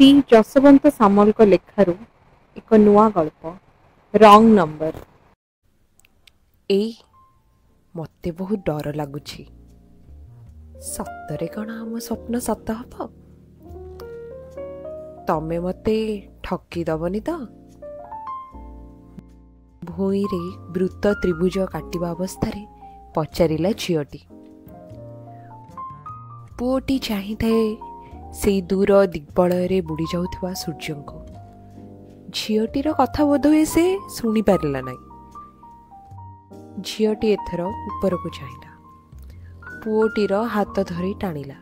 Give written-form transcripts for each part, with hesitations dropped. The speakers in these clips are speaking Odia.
ଶ୍ରୀ ଯଶୋବନ୍ତ ସାମଲଙ୍କ ଲେଖାରୁ ଏକ ନୂଆ ଗଳ୍ପ, ରଙ୍ଗ ନମ୍ବର। ଏଇ, ମୋତେ ବହୁତ ଡର ଲାଗୁଛି। ସତରେ କ'ଣ ଆମ ସ୍ୱପ୍ନ ସତ ହବ? ତମେ ମୋତେ ଠକି ଦବନି ତ? ଭୂଇଁରେ ବୃତ୍ତ ତ୍ରିଭୁଜ କାଟିବା ଅବସ୍ଥାରେ ପଚାରିଲା ଝିଅଟି। ପୁଅଟି ଚାହିଁଥାଏ ସେଇ ଦୂର ଦିଗ୍ବଳୟରେ ବୁଡ଼ି ଯାଉଥିବା ସୂର୍ଯ୍ୟଙ୍କୁ। ଝିଅଟିର କଥା ବୋଧହୁଏ ସେ ଶୁଣିପାରିଲା ନାହିଁ। ଝିଅଟି ଏଥର ଉପରକୁ ଚାହିଁଲା, ପୁଅଟିର ହାତ ଧରି ଟାଣିଲା,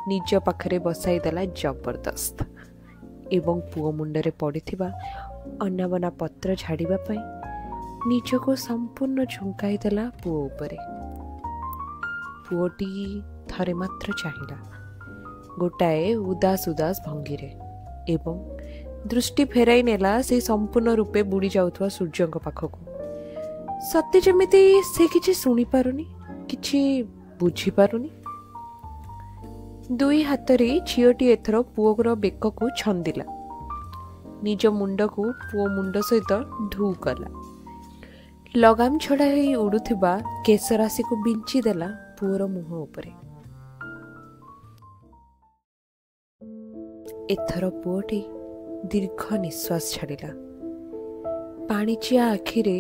ନିଜ ପାଖରେ ବସାଇଦେଲା ଜବରଦସ୍ତ ଏବଂ ପୁଅ ମୁଣ୍ଡରେ ପଡ଼ିଥିବା ଅନାବନା ପତ୍ର ଝାଡ଼ିବା ପାଇଁ ନିଜକୁ ସମ୍ପୂର୍ଣ୍ଣ ଝୁଙ୍କାଇ ଦେଲା ପୁଅ ଉପରେ। ପୁଅଟି ଥରେ ମାତ୍ର ଚାହିଁଲା ଗୋଟାଏ ଉଦାସ ଉଦାସ ଭଙ୍ଗୀରେ ଏବଂ ଦୃଷ୍ଟି ଫେରାଇ ନେଲା ସେଇ ସମ୍ପୂର୍ଣ୍ଣ ରୂପେ ବୁଡ଼ି ଯାଉଥିବା ସୂର୍ଯ୍ୟଙ୍କ ପାଖକୁ। ସତେ ଯେମିତି ସେ କିଛି ଶୁଣିପାରୁନି, କିଛି ବୁଝିପାରୁନି। ଦୁଇ ହାତରେ ଝିଅଟି ଏଥର ପୁଅର ବେକକୁ ଛନ୍ଦିଲା, ନିଜ ମୁଣ୍ଡକୁ ପୁଅ ମୁଣ୍ଡ ସହିତ ଢୁ କଲା। ଲଗାମ ଛଡ଼ା ହେଇ ଉଡ଼ୁଥିବା କେଶରାଶିକୁ ବିଞ୍ଚି ଦେଲା ପୁଅର ମୁହଁ ଉପରେ। ଏଥର ପୁଅଟି ଦୀର୍ଘ ନିଶ୍ୱାସ ଛାଡ଼ିଲା, ପାଣିଚିଆ ଆଖିରେ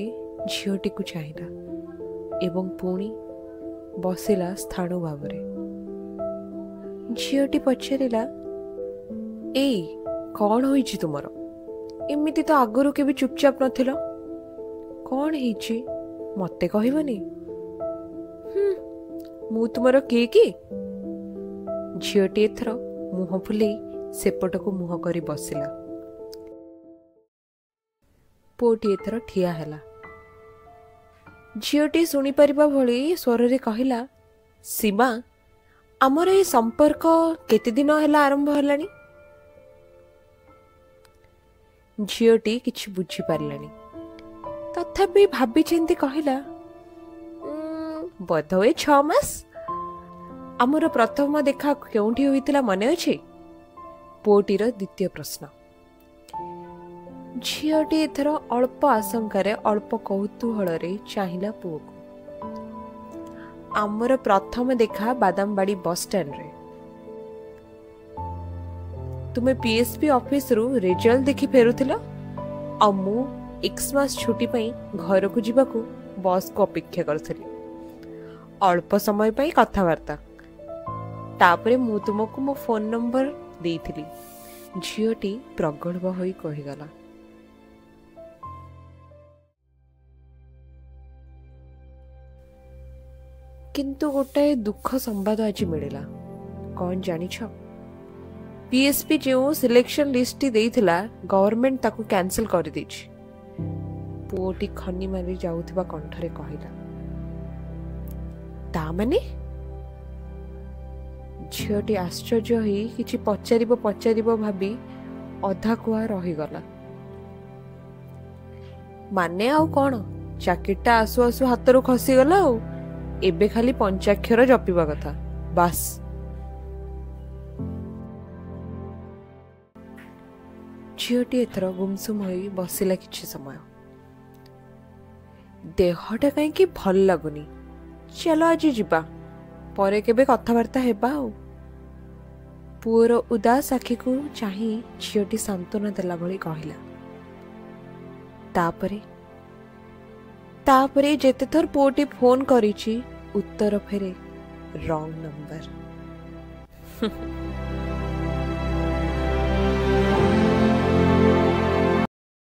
ଝିଅଟିକୁ ଚାହିଁଲା ଏବଂ ପୁଣି ବସିଲା ସ୍ଥାଣୁ ଭାବରେ। ଝିଅଟି ପଚାରିଲା, ଏଇ, କ'ଣ ହୋଇଛି ତୁମର? ଏମିତି ତ ଆଗରୁ କେବେ ଚୁପଚାପ ନଥିଲ, କ'ଣ ହେଇଛି ମତେ କହିବନି? ମୁଁ ତୁମର କିଏ କି? ଝିଅଟି ଏଥର ମୁହଁ ଫୁଲେଇ ସେପଟକୁ ମୁହଁ କରି ବସିଲା। ପୁଅଟି ଏଥର ଠିଆ ହେଲା। ଝିଅଟି ଶୁଣିପାରିବା ଭଳି ସ୍ୱରରେ କହିଲା, ସୀମା, ଆମର ଏ ସମ୍ପର୍କ କେତେ ଦିନ ହେଲା ଆରମ୍ଭ ହେଲାଣି? ଝିଅଟି କିଛି ବୁଝିପାରିଲାନି, ତଥାପି ଭାବିଚିନ୍ତି କହିଲା, ବୋଧହୁଏ 6 ମାସ। ଆମର ପ୍ରଥମ ଦେଖା କେଉଁଠି ହୋଇଥିଲା ମନେ ଅଛି? ପୁଅଟିର ଦ୍ୱିତୀୟ ପ୍ରଶ୍ନ। ଝିଅଟି ଏଥର ଅଳ୍ପ ଆଶଙ୍କାରେ ଅଳ୍ପ କୌତୂହଳରେ ଚାହିଁଲା ପୁଅକୁ। ଆମର ପ୍ରଥମ ଦେଖା ବାଦାମବାଡ଼ି ବସଷ୍ଟାଣ୍ଡରେ। ତୁମେ ପିଏସ୍ପି ଅଫିସରୁ ରେଜଲ୍ଟ ଦେଖି ଫେରୁଥିଲ, ଆଉ ମୁଁ ଏକ୍ସମାସ ଛୁଟି ପାଇଁ ଘରକୁ ଯିବାକୁ ବସ୍କୁ ଅପେକ୍ଷା କରୁଥିଲି। ଅଳ୍ପ ସମୟ ପାଇଁ କଥାବାର୍ତ୍ତା, ତାପରେ ମୁଁ ତୁମକୁ ମୋ ଫୋନ୍ ନମ୍ବର ଦେଇଥିଲି। ଝିଅଟି ପ୍ରଗଳ୍ଭ ହୋଇ କହିଗଲା। କିନ୍ତୁ ଗୋଟାଏ ଦୁଃଖ ସମ୍ବାଦ ଆଜି ମିଳିଲା। କ'ଣ ଜାଣିଛ? ପିଏସ୍ପି ଯେଉଁ ସିଲେକ୍ସନ ଲିଷ୍ଟଟି ଦେଇଥିଲା, ଗଭର୍ଣ୍ଣମେଣ୍ଟ ତାକୁ କ୍ୟାନସେଲ କରିଦେଇଛି। ପୁଅଟି ଖନି ମାରି ଯାଉଥିବା କଣ୍ଠରେ କହିଲା। ତା ମାନେ? ଝିଅଟି ଆଶ୍ଚର୍ଯ୍ୟ ହେଇ କିଛି ପଚାରିବ ପଚାରିବ ଭାବି ଅଧା କୁହା ରହିଗଲା। ମାନେ ଆଉ କ'ଣ, ଚାକିରିଟା ଆସୁ ଆସୁ ହାତରୁ ଖସିଗଲା, ଆଉ ଏବେ ଖାଲି ପଞ୍ଚାକ୍ଷର ଜପିବା କଥା, ବାସ୍। ଝିଅଟି ଏଥର ଗୁମସୁମ ହୋଇ ବସିଲା କିଛି ସମୟ। ଦେହଟା କାହିଁକି ଭଲ ଲାଗୁନି, ଚାଲ ଆଜି ଯିବା, ପରେ କେବେ କଥାବାର୍ତ୍ତା ହେବା ଆଉ। ପୁଅର ଉଦାସ ଆଖିକୁ ଚାହିଁ ଝିଅଟି ସାନ୍ତ୍ୱନା ଦେଲା ଭଳି କହିଲା। ତାପରେ ତାପରେ ଯେତେଥର ପୁଅଟି ଫୋନ୍ କରିଛି, ଉତ୍ତର ଫେରେ ରଙ୍ଗ ନମ୍ବର।